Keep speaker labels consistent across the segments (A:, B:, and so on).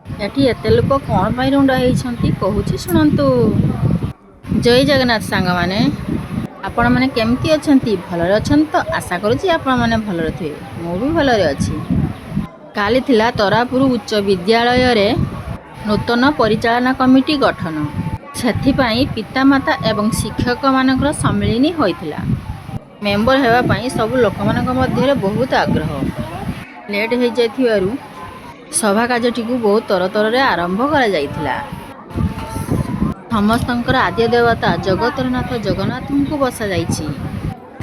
A: ଏଠି ଏତେ ଲୋକ କ'ଣ ପାଇଁ ରୁଣ୍ଡ ହେଇଛନ୍ତି, କହୁଛି ଶୁଣନ୍ତୁ। ଜୟ ଜଗନ୍ନାଥ ସାଙ୍ଗମାନେ, ଆପଣମାନେ କେମିତି ଅଛନ୍ତି? ଭଲରେ ଅଛନ୍ତି ତ? ଆଶା କରୁଛି ଆପଣମାନେ ଭଲରେ ଥିବେ। ମୁଁ ବି ଭଲରେ ଅଛି। କାଲି ଥିଲା ତରାପୁର ଉଚ୍ଚ ବିଦ୍ୟାଳୟରେ ନୂତନ ପରିଚାଳନା କମିଟି ଗଠନ। ସେଥିପାଇଁ ପିତାମାତା ଏବଂ ଶିକ୍ଷକମାନଙ୍କର ସମ୍ମିଳନୀ ହୋଇଥିଲା। ମେମ୍ବର ହେବା ପାଇଁ ସବୁ ଲୋକମାନଙ୍କ ମଧ୍ୟରେ ବହୁତ ଆଗ୍ରହ। ଲେଟ୍ ହେଇଯାଇଥିବାରୁ ସଭା କାର୍ଯ୍ୟଟିକୁ ବହୁତ ତରତରରେ ଆରମ୍ଭ କରାଯାଇଥିଲା। ସମସ୍ତଙ୍କର ଆଦ୍ୟ ଦେବତା ଜଗତର ନାଥ ଜଗନ୍ନାଥଙ୍କୁ ବସାଯାଇଛି।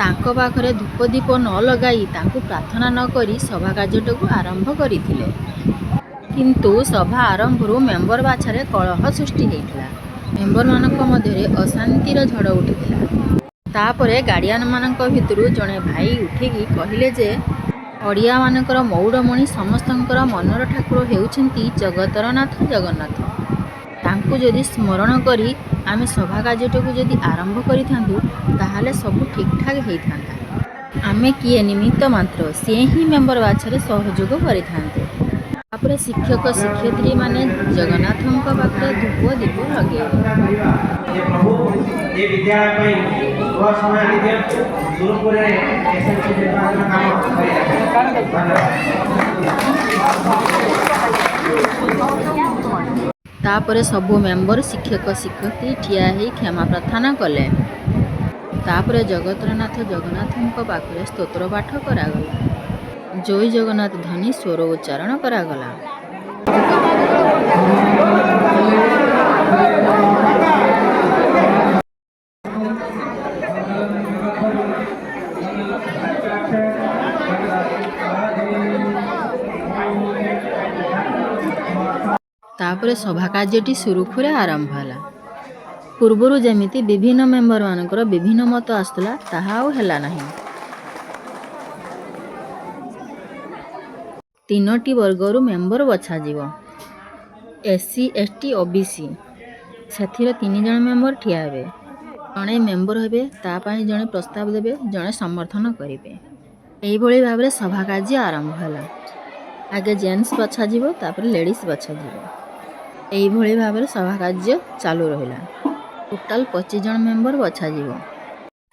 A: ତାଙ୍କ ପାଖରେ ଧୂପ ଦୀପ ନ ଲଗାଇ, ତାଙ୍କୁ ପ୍ରାର୍ଥନା ନ କରି ସଭା କାର୍ଯ୍ୟଟିକୁ ଆରମ୍ଭ କରିଥିଲେ। କିନ୍ତୁ ସଭା ଆରମ୍ଭରୁ ମେମ୍ବର ବାଛାରେ କଳହ ସୃଷ୍ଟି ହେଇଥିଲା। ମେମ୍ବରମାନଙ୍କ ମଧ୍ୟରେ ଅଶାନ୍ତିର ଝଡ଼ ଉଠିଥିଲା। ତାପରେ ଗାର୍ଡ଼ିଆନମାନଙ୍କ ଭିତରୁ ଜଣେ ଭାଇ ଉଠିକି କହିଲେ ଯେ ଓଡ଼ିଆମାନଙ୍କର ମଉଡ଼ମଣି, ସମସ୍ତଙ୍କର ମନର ଠାକୁର ହେଉଛନ୍ତି ଜଗତର ନାଥ ଜଗନ୍ନାଥ। ତାଙ୍କୁ ଯଦି ସ୍ମରଣ କରି ଆମେ ସଭା କାର୍ଯ୍ୟଟିକୁ ଯଦି ଆରମ୍ଭ କରିଥାନ୍ତୁ, ତାହେଲେ ସବୁ ଠିକ୍ଠାକ୍ ହେଇଥାନ୍ତା। ଆମେ କିଏ, ନିମିତ୍ତ ମାତ୍ର। ସିଏ ହିଁ ମେମ୍ବର ବାଛାରେ ସହଯୋଗ କରିଥାନ୍ତେ। ତାପରେ ଶିକ୍ଷକ ଶିକ୍ଷୟିତ୍ରୀମାନେ ଜଗନ୍ନାଥଙ୍କ ପାଖରେ ଧୂପ ଦୀପ ଲଗେଇଲେ।
B: ଏ ପ୍ରଭୁ, ଏ ବିଦ୍ୟାଳୟ ପାଇଁ ଶୁଭ ସମୟ ଆଣି ଦିଅନ୍ତୁ। ସୁରୁଖୁରୁରେ ଏସ୍ଏମ୍ସି ନିର୍ବାଚନ କାମ କରିଦେବେ। ଧନ୍ୟବାଦ।
A: ତାପରେ ସବୁ ମେମ୍ବର, ଶିକ୍ଷକ ଶିକ୍ଷୟିତ୍ରୀ ଠିଆ ହେଇ କ୍ଷମା ପ୍ରାର୍ଥନା କଲେ। ତାପରେ ଜଗତର ନାଥ ଜଗନ୍ନାଥଙ୍କ ପାଖରେ ସ୍ତୋତ୍ର ପାଠ କରାଗଲା। ଜୟ ଜଗନ୍ନାଥ ଧ୍ୱନି ସ୍ୱର ଉଚ୍ଚାରଣ କରାଗଲା। ତାପରେ ସଭା କାର୍ଯ୍ୟଟି ସୁରୁଖୁରୁରେ ଆରମ୍ଭ ହେଲା। ପୂର୍ବରୁ ଯେମିତି ବିଭିନ୍ନ ମେମ୍ବରମାନଙ୍କର ବିଭିନ୍ନ ମତ ଆସୁଥିଲା, ତାହା ଆଉ ହେଲା ନାହିଁ। ତିନୋଟି ବର୍ଗରୁ ମେମ୍ବର ବଛାଯିବ, ଏସ୍ ସି, ଏସ୍ ଟି, ଓ ବି ସି। ସେଥିରେ ତିନି ଜଣ ମେମ୍ବର ଠିଆ ହେବେ। ଜଣେ ମେମ୍ବର ହେବେ, ତା ପାଇଁ ଜଣେ ପ୍ରସ୍ତାବ ଦେବେ, ଜଣେ ସମର୍ଥନ କରିବେ। ଏଇଭଳି ଭାବରେ ସଭା କାର୍ଯ୍ୟ ଆରମ୍ଭ ହେଲା। ଆଗେ ଜେଣ୍ଟସ୍ ବଛାଯିବ, ତାପରେ ଲେଡ଼ିସ୍ ବଛାଯିବ। ଏଇଭଳି ଭାବରେ ସଭା କାର୍ଯ୍ୟ ଚାଲୁ ରହିଲା। ଟୋଟାଲ 25 ଜଣ ମେମ୍ବର ବଛାଯିବ।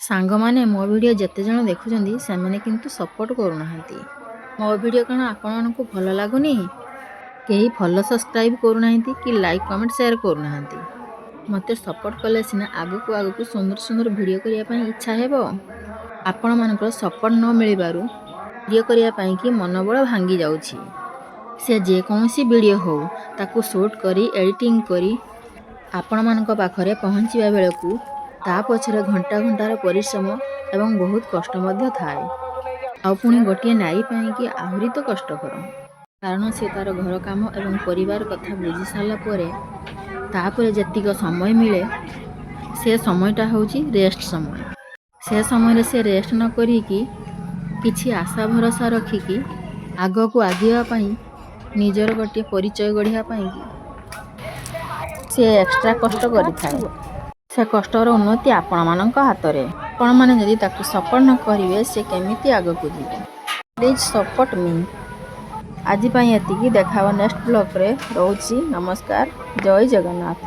A: ସାଙ୍ଗମାନେ, ମୋ ଭିଡ଼ିଓ ଯେତେ ଜଣ ଦେଖୁଛନ୍ତି, ସେମାନେ କିନ୍ତୁ ସପୋର୍ଟ କରୁନାହାନ୍ତି। ମୋ ଭିଡ଼ିଓ କ'ଣ ଆପଣମାନଙ୍କୁ ଭଲ ଲାଗୁନି? କେହି ଫଲୋ ସବସ୍କ୍ରାଇବ୍ କରୁନାହାନ୍ତି କି ଲାଇକ୍, କମେଣ୍ଟ, ସେୟାର କରୁନାହାନ୍ତି। ମୋତେ ସପୋର୍ଟ କଲେ ସିନା ଆଗକୁ ଆଗକୁ ସୁନ୍ଦର ସୁନ୍ଦର ଭିଡ଼ିଓ କରିବା ପାଇଁ ଇଚ୍ଛା ହେବ। ଆପଣମାନଙ୍କର ସପୋର୍ଟ ନ ମିଳିବାରୁ ଭିଡ଼ିଓ କରିବା ପାଇଁକି ମନୋବଳ ଭାଙ୍ଗି ଯାଉଛି। ସେ ଯେକୌଣସି ଭିଡ଼ିଓ ହେଉ, ତାକୁ ସୁଟ୍ କରି, ଏଡ଼ିଟିଂ କରି ଆପଣମାନଙ୍କ ପାଖରେ ପହଞ୍ଚିବା ବେଳକୁ ତା ପଛରେ ଘଣ୍ଟା ଘଣ୍ଟାର ପରିଶ୍ରମ ଏବଂ ବହୁତ କଷ୍ଟ ମଧ୍ୟ ଥାଏ। ଆଉ ପୁଣି ଗୋଟିଏ ନାରୀ ପାଇଁକି ଆହୁରି ତ କଷ୍ଟକର, କାରଣ ସେ ତା'ର ଘର କାମ ଏବଂ ପରିବାର କଥା ବୁଝି ସାରିଲା ପରେ, ତାପରେ ଯେତିକ ସମୟ ମିଳେ, ସେ ସମୟଟା ହେଉଛି ରେଷ୍ଟ ସମୟ। ସେ ସମୟରେ ସେ ରେଷ୍ଟ ନ କରିକି, କିଛି ଆଶା ଭରସା ରଖିକି, ଆଗକୁ ଆଗେଇବା ପାଇଁ, ନିଜର ଗୋଟିଏ ପରିଚୟ ଗଢ଼ିବା ପାଇଁକି ସେ ଏକ୍ସଟ୍ରା କଷ୍ଟ କରିଥାଏ। ସେ କଷ୍ଟର ଉନ୍ନତି ଆପଣମାନଙ୍କ ହାତରେ। ଆପଣମାନେ ଯଦି ତାକୁ ସପୋର୍ଟ ନ କରିବେ, ସେ କେମିତି ଆଗକୁ ଯିବ? Please support me. ଆଜି ପାଇଁ ଏତିକି। ଦେଖା ହେବ ନେକ୍ସଟ ବ୍ଲଗ୍ରେ। ରହୁଛି, ନମସ୍କାର, ଜୟ ଜଗନ୍ନାଥ।